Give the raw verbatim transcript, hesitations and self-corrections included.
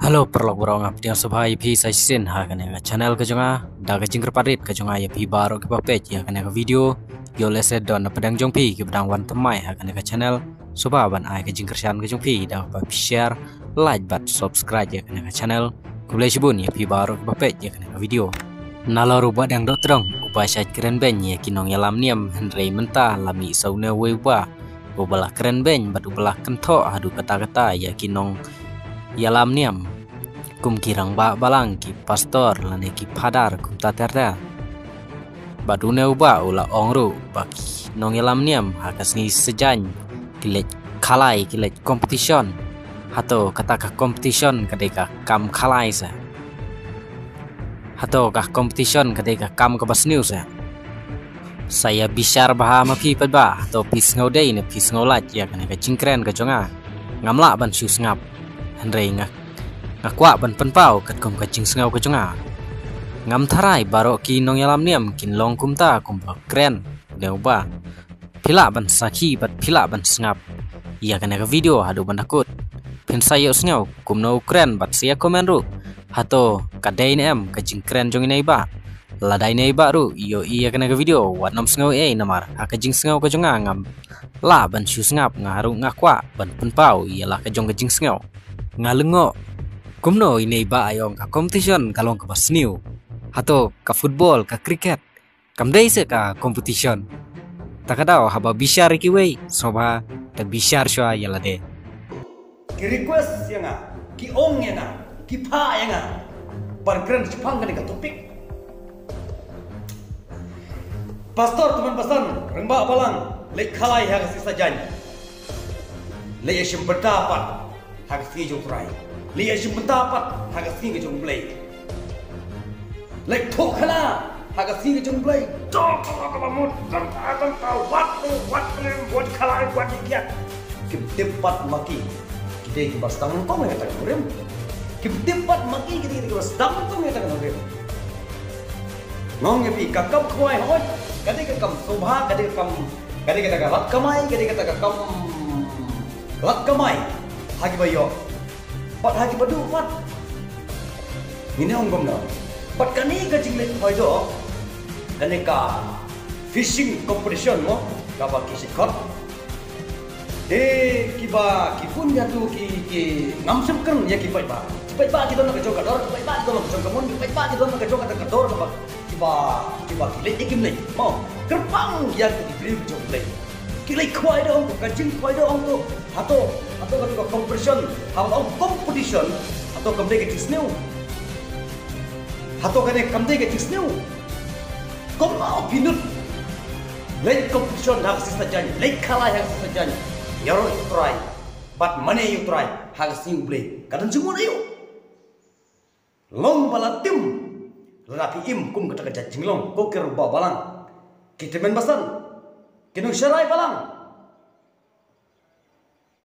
Hello paralok baroh, nga pdiang sngewbha ïa phi sa shisien ha kane ka channel ka jong nga. Da ka jingkyrpad rit ka jong nga ïa phi baroh kiba peit ïa kane ka video, ïoh lehse don na pdeng jong phi kiba dang wan thymmai ha kane ka channel, sngewbha ban ai ka jingkyrshan ka jong phi da kaba phi share, like bad subscribe ïa kane ka channel. Khublei shibun ïa phi baroh kiba peit ïa kane ka video. Nalor u Bahdeng Dohtdong uba shait kren beiñ ïa ki nongïalam niam, hynrei mynta la mih sa une uwei uba, uba la kren beiñ bad uba la kynthoh haduh katta katta ïa ki nongïalam niam, kum ki rangbah balang, ki pastor lane ki phadar, kumta ter ter. Bad une uba u la ong ruh ba ki nongïalam niam ha ka sngi Saitjaiñ ki leit khalai, ki leit competition. Hato kata ka competition ka dei ka kam khalai sa? Hato ka competition ka dei ka kam kaba sniew sa? Sa ïa bishar bha ma phi paidbah, hato phi sngew dei ne phi sngew lait ïa kane ka jingkren ka jong nga? Ngam lah ban shu sngap, hynrei nga, nga kwah ban pynpaw katkum ka jingsngew ka jong nga. Ngam tharai baroh ki nongïalam niam kin long kumta kumba kren une uba. Phi lah ban sakhi bad phi lah ban sngap ïa kane ka video haduh ban da kut. Phin sa ïohsngew kumno u kren bad sa ïa comment ruh, hato ka dei ne em ka jingkren jong ine i bah? Lada ine i bah ruh i ïohi ïa kane ka video, wat nym sngew ei ei, namar ha ka jingsngew ka jong nga ngam lah ban shu sngap, nga ruh nga kwah ban pynpaw ïa la ka jong ka jingsngew. Nga lyngngoh kumno ine i bah i ong ka competition ka long kaba sniew. Hato ka football, ka cricket, kam dei seh ka competition? Ta ka daw haba bishar ïa kiwei, sngewbha da bishar shuwa ïa lade. Ki request ïa nga, ki ong ïa nga, ki phah ïa nga ban kren shaphang kane ka topic. Pastor Tymmen Basan, rangbah balang, leit khalai ha ka sngi Saitjaiñ. Leit ïashim bynta pat ha ka sngi jong U Trai. Leit ïashim bynta pat ha ka sngi ka jong U Blei. Leit thoh khana ha ka sngi ka jong U Blei. Dang ta, dang ta, mut, dang ta, dang ta, wat, wat, wat khalai, wat ïa kiad. Kim tip pat ma ki, ki dei kiba sdang nyngkong ïa kata ka nongrim. Kim tip pat ma ki, ki dei kiba sdang nyngkong ïa kata ka nongrim. Nga ong ïa phi, ka kam khwai hooid ka dei ka kam sngewbha, ka dei ka kam, ka dei kata ka lad kamai, ka dei kata ka kam lad kamai ha kiba ïoh bad ha kiba duh pat. Ngin ong kumno? Bad kane ka jingleit khwai doh, kane ka fishing competition mo, kaba ki shait khot, te kiba, ki bun ïa tu ki, ki ngam shym kren ïa ki paidbah. Ki paidbah ki don na ka jong ka dor, ki paidbah ki don na ka jong ka mon, ki paidbah ki don na ka jong kata ka dor kaba, kiba, kiba ki leit ïa kim leit mo. Kyrpang ïa ki briew jong U Blei. Ki leit khwai doh ong to, ka jingkhwai doh ong to. Hato, hato ka, ka competition, hato ong competition, hato kam dei ka jingsniew? Hato kane kam dei ka jingsniew? Kumno phi nud leit competition ha ka sngi Saitjaiñ, leit khalai ha ka sngi Saitjaiñ, ïaroh ïa U Trai bad mane ïa U Trai ha ka sngi U Blei? Ka don jingmut aïu? Long ba la tim. Lada phi im kum kata ka jait jinglong, ko ki rangbah balang, ki tymmen basan, ki nongsharai balang,